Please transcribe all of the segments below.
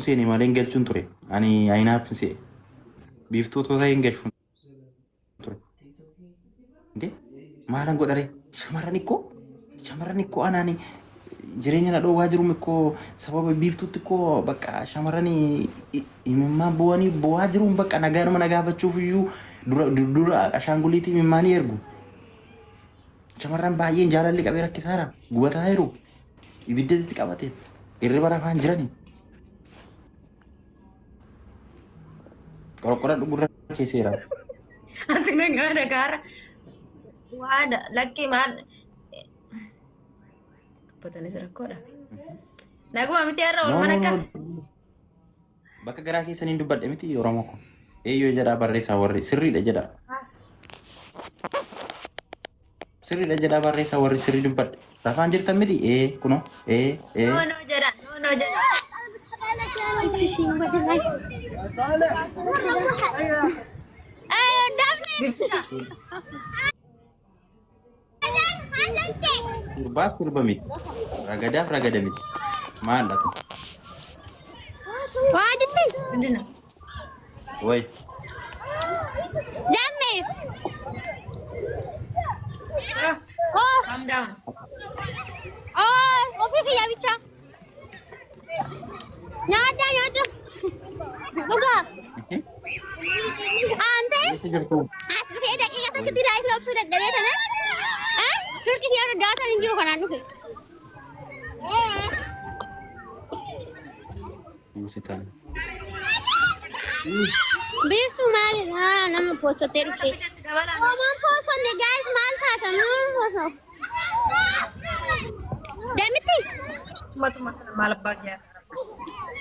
Seene malee hin galchuun ture. Ani ayinaaf hin se'e. Biiftuu otoo ta'e hin galchuun ture. Indee maalan godhare? Shamarran ikkoo shamarran ikkoo anaani jireenya na dhoowwaa jiru ikkoo sababa biiftuutti ikkoo bakka shamarran imimmaan bu'anii bu'aa jiruun bakka nagaanuma na gaafachuuf iyyuu dura dura ashaanguliitii imimmaanii ergu. Shamarran baay'een jaalalli qabee rakkisaara gubataa jiru. Ibidda itti qabate hirriba rafaan jirani. Qorqora dhugurra keesseera. Ati nagaa nagaara. Waan lakkii maal dubbatanis rakkoodha. Naguma miti har'a No, oolman no, akka. no. Bakka garaa keessaniin dubbadhe miti Oromoo ko. Eeyyoo jedhaa barreessaa warri sirriidha jedhaa. Sirriidha jedhaa barreessaa warri sirrii dubbadhe. Rafaan jirtan miti? Ee kunoo ee ee. No no jedha no no jedha. Sirbaaf sirba miti. Ragadaaf ragada miti. Maal laata? Waa jettee? Hundina. Way. Damme! Oh! Calm down. Oh! Ofii kiyyaa bichaa. Nyaadhaa nyaadhaa. Dhugaa. Aantee Eessa jirtu? as dhufee daqiiqa tokkotti daa'imni obsuu dadhabee tana. Turki kiyyaa daataan hin jiru kanaan dhufe. Muuziqaan. Biiftuu maalidha nama poostottee dhufte. Hoomaan poostonne gaayis maal taatan nama pooston. Damitti Matuma kana maal abbaa kiyyaa.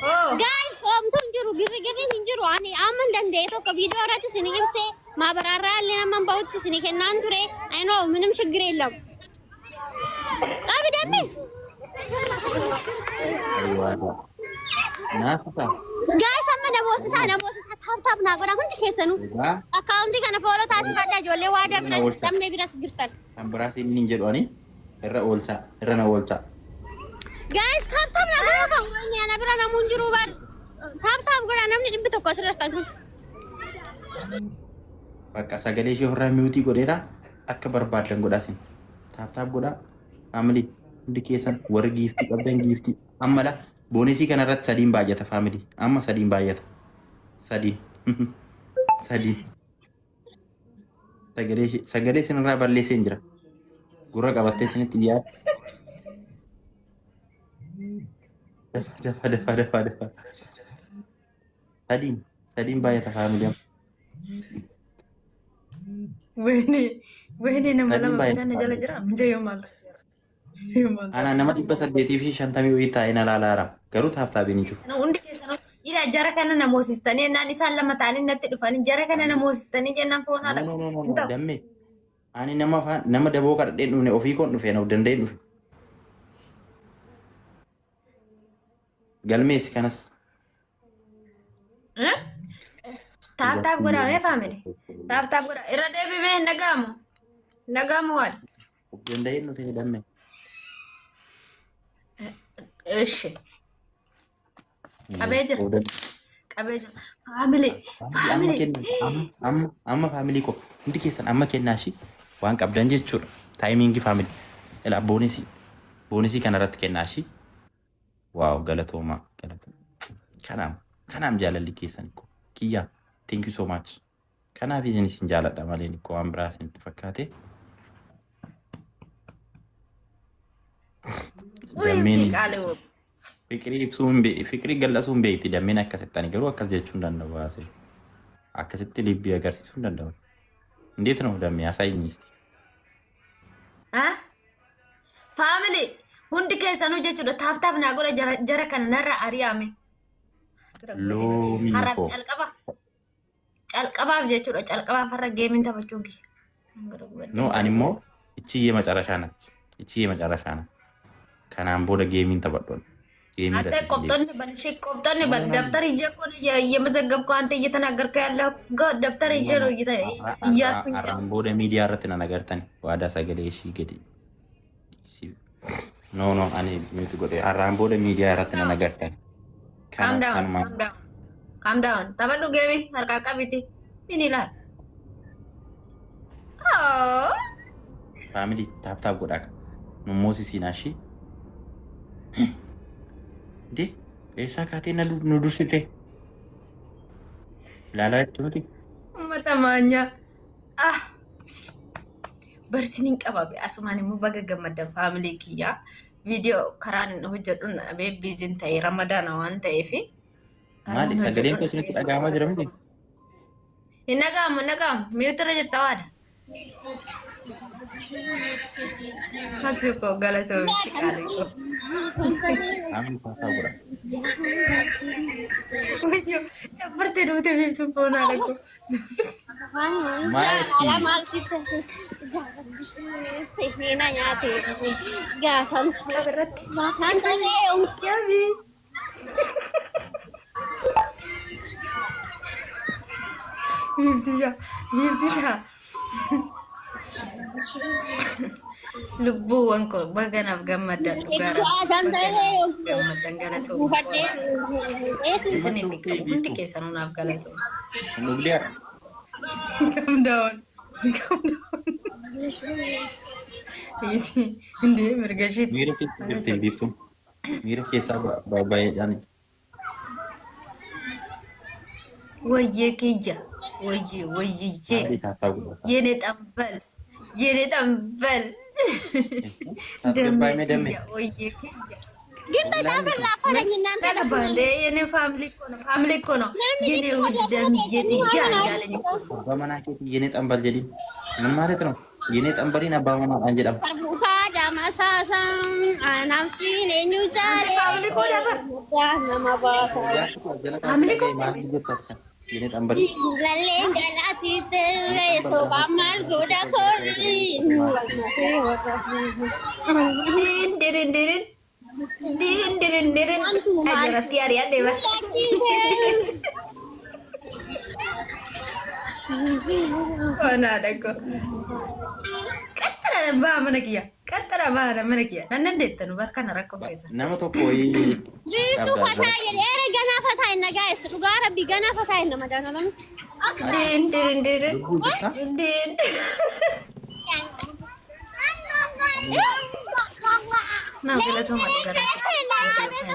Oh. gaayis hoomtuu hin jiru girri girri hin jiru ani amma hin danda'e tokko viidiyoo irratti isin ibsee maabaraarraa illee nama hin ba'utti isin kennaan ture. I know ምንም ችግር የለም. Qabi dammi. Aywaadha. Naaf ta'a. Gaayis amma namoosisaa namoosisaa taap taap naa godha hundi keessanuu. Egaa Akkaawuntii kana fooloo taasifadhaa ijoollee waadaa Na biras oolcha. damee biras jirtan. Kan biraas inni hin jedhu ani irra oolchaa irra na oolchaa. Guys, tap tap na godha kan wayne ana bira namuun jiru bar. Tap tap godha namni 100 asirra jirtan kun. Bakka sagalee ishee ofirraa miutii godheera akka barbaaddan godhaa isin. Taap taap godhaa. Faamilii hundi keessan warri giiftii qabdan giiftii. Amma la boonesii kanarratti sadiin baay'ata faamilii. Amma sadiin baay'ata. Sadiin. Sadiin. Sagalee ishee sagalee isinirraa balleessee hin jira. Gurra qabattee isinitti iyyaa. Dafa dafa dafa dafa dafa. Sadiin sadiin baay'ata faamilii. Wayne wayne nama Sadiin lama baay'ata bishaan na jala faamilii. jira. Mucayyoo maal ta'e? Mucayyoo maal ta'e? Ana nama 850 wayii taa'ee na laalaara. Garuu taaptaabiin hin cufu. Kana hundi keessanuu ila jara kana na moosistanii jennaan isaan lama ta'anii natti dhufanii jara kana na moosistanii jennaan foon No haadha. no no no Hin no ta'u. dammee. Ani nama afaan nama daboo kadhadheen dhufne ofii koon dhufe of danda'een dhufe. Galmeessi kanas. Eh? Taap taap godhaa mee faamili. Taap taap godhaa. Irra deebimee hin dhaga'amu. Hin dhaga'amu waan. Of danda'een dhufe dammee. Ishi. Qabee jira. Qabee jira. Faamili. Amma Faamili. kenna amma amma amma faamilii koo hundi keessan amma kennaa ishii waan qabdan jechuudha. Taayimingi faamilii. Ilaa boonisii boonisii kanarratti kennaa ishii. Waaw galatoomaa galatoomaa. Kanaam kanaam jaalalli keessan koo kiyyaa thank you so much. Kanaaf isin isin jaaladha malee koo waan biraa isinitti fakkaate. Dammeen Qaali. Fiqirii ibsuu hin beekti. Fiqirii gal'asuu hin beekti. Dammeen akkasitti ani garuu akkas jechuu hin danda'u baasee. Akkasitti libbii agarsiisuu hin danda'u. እንዴት ነው ደሜ አሳይኝ እስቲ። Ah? Faamili hundi keessanuu jechuudha taap taap naa godha jara jara kana narra ari'ame. Loomii Har'aaf koo calqaba. Calqabaaf jechuudha calqabaaf har'a geemiin taphachuun kiyya. No ani immoo እቺ የመጨረሻ ነች። እቺ የመጨረሻ ናት። Kanaan booda geemiin taphadhu. Geemii አንተ irratti sin deebi'a. ቆፍጠን በል እሺ፣ ቆፍጠን በል። ደብተር ይዤ እኮ ነው እየመዘገብኩ አንተ እየተናገርከ ያለው ደብተር ይዤ ነው እያስኩኝ ያለው። Har'aan booda miidiyaa irratti na nagartani waadaa sagalee ishii gadi. No no ani mute godhe har'aan booda miidiyaa irratti na nagartani. Calm Kana down, kanuma. calm down. Calm down. Taphadhu game harkaa qabiti. Min ilaal. Oh. Family tap tap godhaa. Nu moosisiinaa ishii. Dee eessaa kaatee nu dursite? Ilaalaa jirtu miti? Uummata maanyaa. Ah. Barsiin hin qababe. Asumaan immoo baga gammaddan family kiyyaa. Viidiyoo karaan hojjedhuun dhabee busyn ta'e, Ramadaana waan ta'eef. Maali, sagaleen koo isinitti dhaga'amaa jira miti? Hin dhaga'amu, hin dhaga'amu. Mute irra jirta waada. Asii koo galatoomi, qaalii koo. Family, tap tap godhaa. Wayyoo, cabbartee duute biiftuu foon haadha koo. Maali? Maal seenaa nyaate gaafam. Irratti. Kan ta'e. Yummy. Biiftishaa, biiftishaa. Lubbuuwwan koo, baganaaf gammaddan dhugaadha. Kan ta'e. Gammaddan, galatooma. Isin hin qabu, hundi keessanuu naaf galatooma. Hin dhugdee? Calm down. Calm down. Easy. Indee mirga isheetti. Miira keessa jirti biiftuun. Miira keessaa baay'eedhaan. Wayyee kiyya. Wayyee, wayyiyyee. Family, tap tap godhaa. የኔ ጠንበል፣ የኔ ጠንበል። Tasgabbaa'ime damme. ወዬ kiyya. ግን በጣም ላፈረኝ እናንተ። ገባ እንደ የኔ family እኮ ነው፣ family እኮ ነው። የኔ ውድ ደምዬ ትያ እያለኝ እኮ ነው። Abbaa manaa keetii የኔ ጠንበል jedhin. ምን ማለት ነው? የኔ ጠንበሊin abbaa manaadhaan jedhama. Farbuufaa Naamsiin eenyu jaalee. Family koo dabar. Nama baasa. Family koo. Maal jettu akka የኔ ጠንበል? Lalleen galaati ta'e sobaa maal godha korri. Diin dirin dirin. Diin dirin dirin. Ajaratti ari'aa deema. Onaadha koo. Qaxxara baha mana kiyya. Qaxxara baha mana kiyya. Nan dandeettanu barkana rakkoo keessa. Nama tokko wayii Biiftuu fataa jedhee ere ganaa fataa hin nagaa'es, dhugaa rabbi ganaa fataa hin nama daanalamu. Diin dirin dirin. Lubbuu jirta? Diin. Naa galatooma dhugaa.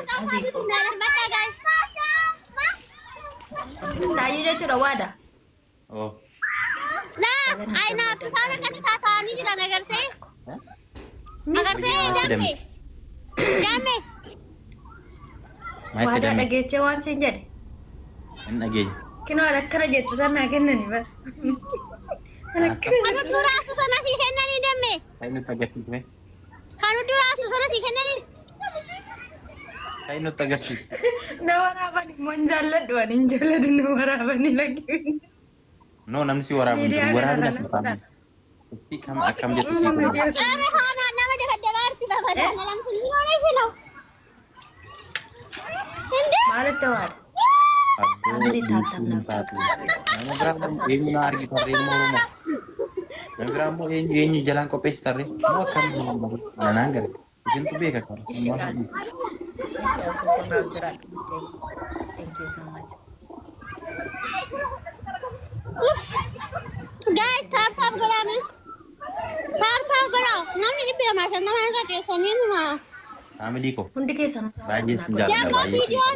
Taayyuu jechuudha waada. Oh. Laa ayinaaf faana qaxxitaa ta'anii jiran agartee? Agartee damme? Damme. Maal itti Waadaa damme? dhageechee waan siin jedhe. Hin dhageenye. Kinoo akkana jettu sanaa kennani bara. Kan duraasu sana sii kennanii damme. Kan nutti agarsiisme. Kan duraasu sana sii kennanii. Kan nutti agarsiise. Na waraaban immoo hin jaalladhu, ani hin jaalladhu na waraabanii lakkifne. No, namni si waraabu hin jiru. Miidiyaa Waraabni kana as faamii. Isti kam akkam jettu si godhu. Ere haana nama dabaddabaarti babadan alamsin ሆነ ይችላል እንዴ? Maalitti waada? Abboo, Family, tap tap biiftuun taatu. Nama biraa immoo eenyu na argi tarree, ilma Oromoo. Nama biraa immoo eenyu eenyu jalaan qopheessi tarree. Moo akkam nanaan gara. Isintu beeka kan. Ishi qaali. Ishi asuu naaf jiraadhu. Thank you so much. Guys, tap tap godhaa, tap tap godhaa. Namni 250 irra ceessanii numa. Family koo Hundi keessanuu baay'ee sin jaalladha, Yaa baay'ee. viidiyoo.